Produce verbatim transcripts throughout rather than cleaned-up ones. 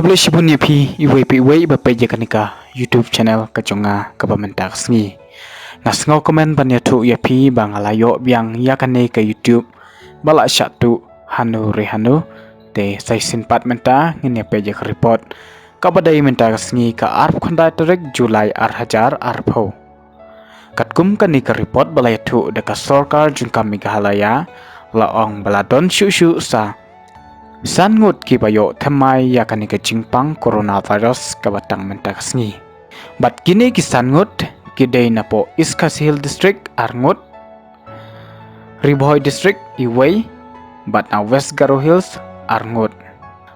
Khublei shibun ïa phi iwei pa iwei ba peit ïa kane ka YouTube channel ka jong nga kaba mynta ka sngi. Nga sngewkmen ban ïathuh ïa phi ba nga la ïoh biang ïa kane ka YouTube ba la shah tuh hano re hano. Te sa shisien pat mynta ngin ïa peit ïa ka report kaba dei mynta ka sngi ka arphew khyndai tarik July ar hajar arphew. Katkum kane ka report ba la ïathuh da ka sorkar jong ka Meghalaya, la ong ba la don shuh shuh sa san ngut kiba ïoh thymmai ïa kane ka jingpang coronavirus kaba tang mynta ka sngi. Bad kine ki san ngut ki dei napoh East Khasi Hills District ar ngut, Ri Bhoi District iwei, bad na West Garo Hills ar ngut.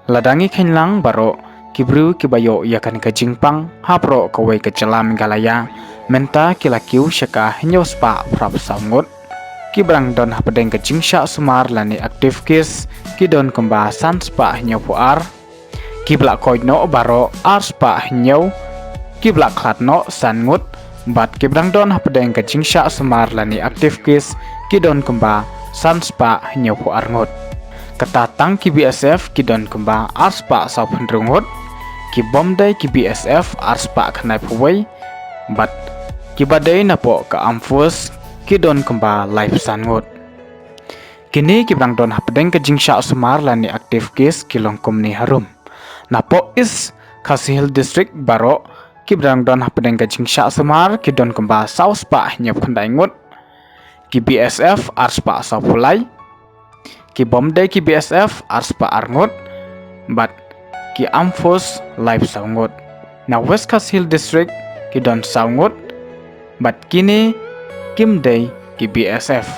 Lada ngi kheiñ lang baroh ki briew kiba ïoh ïa kane ka jingpang ha baroh kawei ka jylla Meghalaya mynta ki la kiew sha ka hynñiew spah phra phew saw ngut. Kiba dang don hapdeng ka jingshah sumar lane active case ki don kumba san spah hynñiew phew ar. Kiba la koit noh baroh ar spah hynñiew. Kiba la khlad noh san ngut. Bad kiba dang don hapdeng ka jingshah sumar lane active case ki don kumba san spah hynñiew phew ar ngut. Kata tang ki B S F ki don kumba ar spah saw phew hynriew ngut. Ki bym dei ki B S F ar spah khyndai phew wei. Bad kiba dei napoh ka Armed Force ki don kumba lai phew san ngut. Kine kiba dang don hapdeng ka jingshah sumar lane active case ki long kumne harum. Napoh East Khasi Hills District baroh kiba dang don hapdeng ka jingshah sumar ki don kumba saw spah hynñiew phew khyndai ngut. Ki B S F ar spah saw phew lai. Ki bym dei ki B S F ar spah ar ngut. Bad ki Armed Force lai phew saw ngut. Na West Khasi Hills District ki don saw ngut. Bad kine kim dei ki B S F.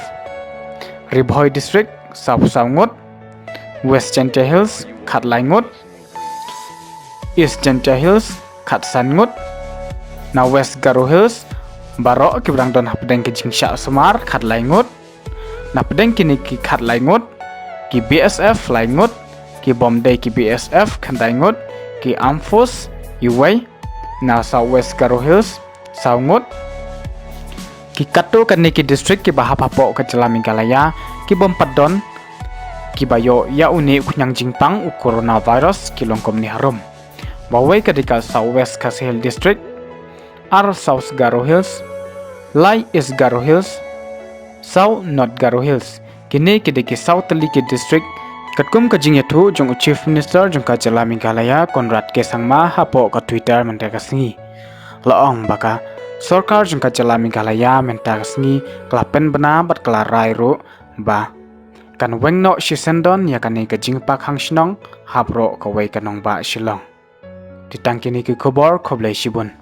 Ri Bhoi District saw phew saw ngut. West Jaintia Hills khatlai ngut. East Jaintia Hills khatsan ngut. Na West Garo Hills baroh kiba dang don hapdeng ka jingshah sumar khatlai ngut. Na pdeng kine ki khatlai ngut, ki B S F lai ngut, ki bym dei ki B S F khyndai ngut, ki Armed Force iwei. Na South West Garo Hills saw ngut. Ki katto katne ki district kiba hap hapoh ka jylla Meghalaya ki bym pat don kiba ïoh ïa une u khñiang jingpang u coronavirus ki long kumne harum. Ba wei ka dei ka South West Khasi Hills District, ar South Garo Hills, lai East Garo Hills, saw North Garo Hills. Kine ki dei ki saw tylli ki district. Katkum ka jingïathuh jong u Chief Minister jong ka jylla Meghalaya Conrad K Sangma hapoh ka Twitter mynta ka sngi, la ong ba ka sorkar jong ka jylla Meghalaya mynta ka sngi ka la pynbna bad ka la rai ruh ba kan weng noh shisyndon ïa kane ka jingpang khang shnong ha baroh kawei ka nongbah Shillong. Te tang kine ki khubor, khublei shibun.